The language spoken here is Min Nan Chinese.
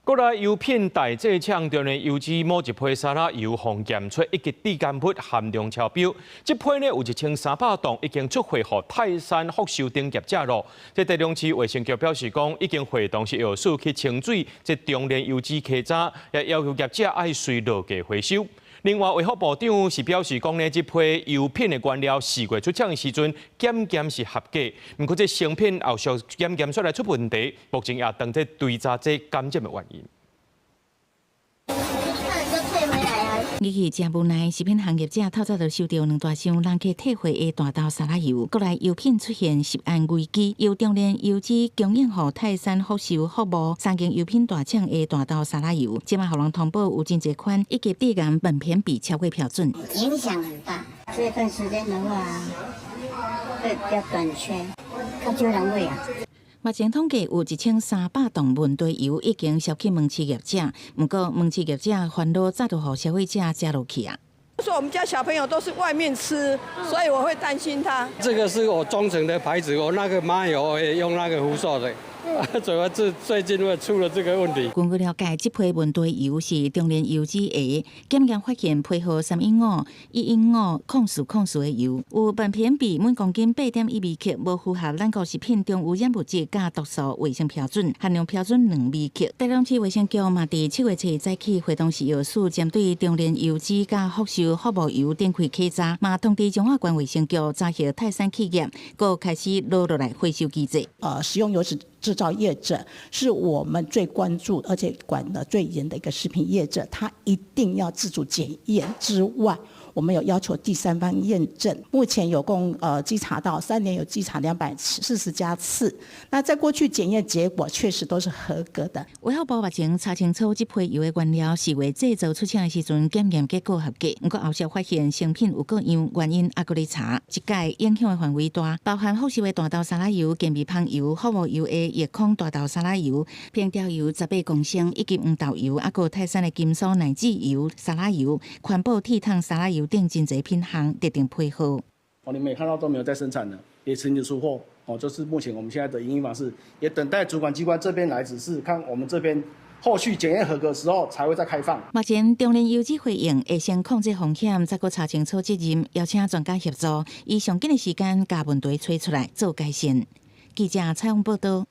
閣來油品大製廠中的油脂某一批沙拉油，予檢出一級致癌物含量超標。這批呢有1300桶已經出貨予泰山福壽等業者囉。這台中市衛生局表示講，已經會同食藥署去清水這中煉油脂溪渣，也要求業者愛隨落架回收。另外，衛福部長是表示講呢，這批油品的原料4月出廠的時陣檢驗是合格，毋過這成品後續檢驗出來出問題，目前也當在追查這感染的原因。語氣誠無奈，食品行業者透早就收著兩大箱人客退貨的大豆沙拉油，國內油品出現食安危機，由中煉油脂供應予泰山福壽服務三間油品大廠的大豆沙拉油，這馬予人通報有真濟款一級致癌苯偏比超過標準，影響很大。這段時間的話，會比較短缺，較少人買啊。目前統計有1300桶問題油已經銷去門市業者，毋過門市業者煩惱早就予消費者食落去啊。說我們家小朋友都是外面吃，所以我會擔心他。這個是我忠誠的牌子，我那個麻油也用那個福壽的。主要是最近會出了這個問題。根據了解，這批問題油是中煉油脂的檢驗發現批號315-115-0404的油，有苯偏比每公斤8.1微克，無符合咱國食品中污染物質佮毒素衛生標準，含量標準2微克。台中市衛生局嘛，佇7月7日早起會同食藥署針對中煉油脂佮福壽服務油展開稽查，嘛通知彰化縣衛生局查核泰山企業，閣開始落落來回收機制。食用油脂製造業者是我們最關注而且管得最嚴的一個食品業者，他一定要自主檢驗之外，我們有要求第三方驗證。目前有共稽查到3年有稽查240家次，那在過去檢驗結果確實都是合格的。衛福部目前查清楚這批油的原料4月製造出廠的時陣檢驗結果合格，毋過後續發現成品有過樣，原因猶閣咧查。這屆影響的範圍大，包含福壽的大豆沙拉油、健味芳油、服務油的液礦大豆沙拉油、平調油18公升以及黃豆油，猶閣泰山的金酥奶籽油、沙拉油、環保鐵桶沙拉油等真濟品項特定批號。哦，你們也看到都沒有在生產了，也停止出貨。哦，這是目前我們現在的營運方式，也等待主管機關這邊來指示，看我們這邊後續檢驗合格時候才會再開放。目前中煉油脂回應會先控制風險，再閣查清楚責任，邀請專家協助，以上緊的時間共問題揣出來做改善。記者採訪報導。